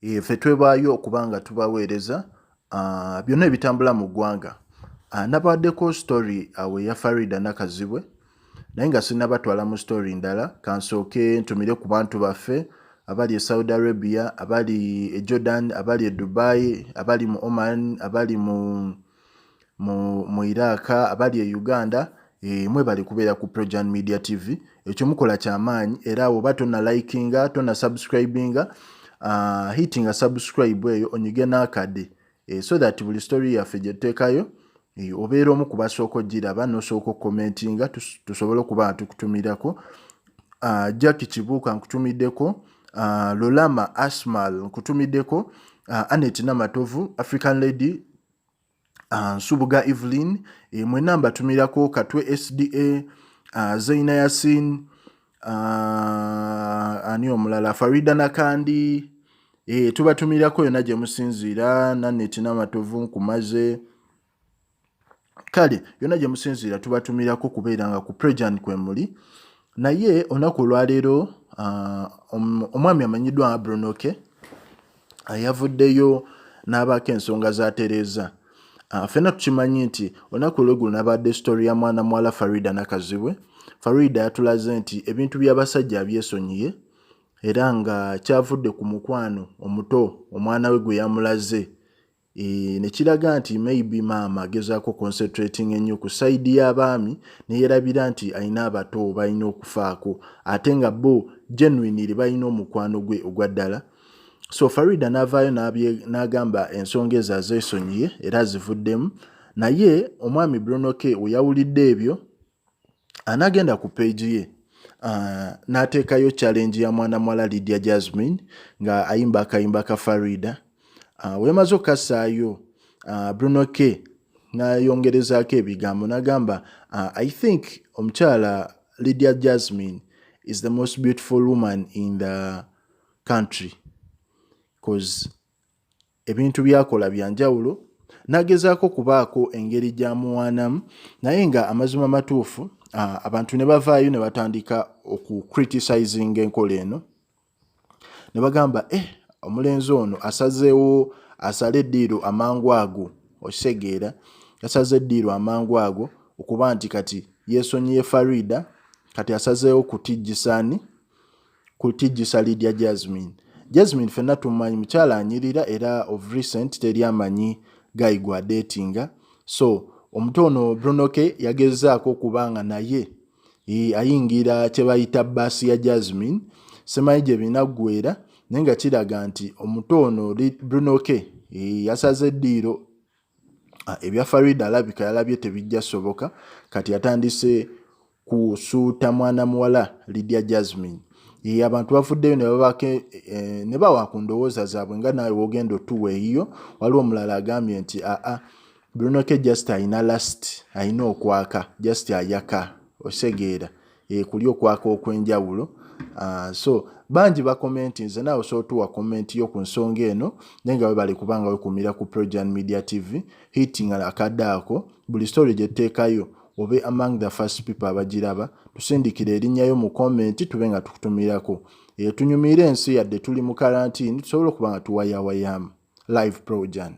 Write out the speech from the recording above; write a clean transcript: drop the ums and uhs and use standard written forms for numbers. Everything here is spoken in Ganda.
Ffe twebaayo okuba nga tubaweereza byonna ebitambula mu ggwanga. Nabawaddeko story awo eya Farida Nakazibwe, naye nga sinnabatwala mu story ndala, kansooke ntumire ku bantu baffe abali e Saudi Arabia, abali e Jordan, abali e Dubai, abali mu Oman, abali mu Iraq, abali e Uganda. Mwebale kubeera ku Projan Media TV. Ekyo mukola kyamaanyi, era oba tonna likinga, tonna subscribinga, hittinga subscribe eyo, onyige n'akade, so that buli story yaffe gye tuteekayo, obeera omu ku basooka ogiraba n'osooka okucommentinga, tusobole okuba nga tukutumirako. Jackie Kibuuka, nkutumiddeko. Lolama Asmal, nkutumiddeko. Anet Namatovu, African Lady, Nsubuga Evelyn, mwenna mbatumirako. Katwe SDA, Zaina Yasin, ani omulala, Farida Nakandi, tubatumirako yonna gye musinziira. Nanet Namatovu, nkumaze. Kale yonna gye musinziira tubatumirako kubeera nga ku Prejan kwe muli. Naye olunaku olwaleero, omwami amanyiddwa nga Bruno K yavuddeyo n'abaako ensonga z'atereeza. Ffenna tukimanyi nti olunaku olweggulo nabadde story ya mwana muwala Farida Nakazibwe. Farida yatulaze nti ebintu by'abasajja abyesonyiye, era nga kyavudde ku mukwano omuto omwana we gwe yamulaze, ne kiraga nti maybe maama agezaako concentrating ennyo ku side y'abaami, neyerabira nti alina abato balina okufaako, ate nga bo genuinely balina omukwano gwe ogwa ddala. So Farida n'avaayo n'agamba ensonga ezo azeesonyiye era azivuddemu. Naye omwami Bruno K we yawulidde ebyo, anaagenda ku page ye, n'ateekayo challenge ya mwana muwala Lydia Jasmine nga ayimba akayimba ka Farida. Wemaze okukassaayo, Bruno K n'ayongerezaako ebigambo n'agamba, "I think omukyala Lydia Jasmine is the most beautiful woman in the country, 'cause ebintu byakola byanjawulo." N'agezaako kubaako engeri gy'amuwaanamu, naye nga amazima matuufu, abantu ne bavaayo ne batandika okucriticizinga enkola eno, ne bagamba, omulenzi ono asazeewo asale eddiiro amangu ago." Okitegeera, yasaze eddiiro amangu ago okuba nti kati yeesonyiye Farida, kati asazeewo kutijjisaani, kutijjisa Lydia Jasmine. Jasmine ffenna tumumanyi, mukyala anyirira, era of recent teri amanyi guy gw'adatinga. So omuto ono Bruno K yagezaako okuba nga naye ayingira kye bayita baasi ya Jasmine. Simanyi gye binaggwera, naye nga kiraga nti omuto ono Bruno K yasaze eddiiro. Ebya Farida alabika yalabye tebijja soboka, kati atandise kusuuta mwana muwala Lydia Jasmine. Abantu bavuddeyo ne babaako, ne bawa ku ndowooza zaabwe, nga naawe wogenda otuwa eyiyo. Waliwo omulala agambye nti aa, Bruno K just alina last, alina okwaka, just ayaka, osegeera, kuli okwaka okw'enjawulo. So bangi bacommentinze. Naawe osobola otuwa comment yo ku nsonga eno. Naye nga webale kubanga wekumira ku Projan Media TV, hitting akadde ako, buli story gye tuteekayo obe among the first people abagiraba. Tusindikira erinnyayo mu comment, tube nga tukutumirako. Tunyumire ensi yadde tuli mu karantini, tusobole okuba nga tuwayawayamu live. Projan.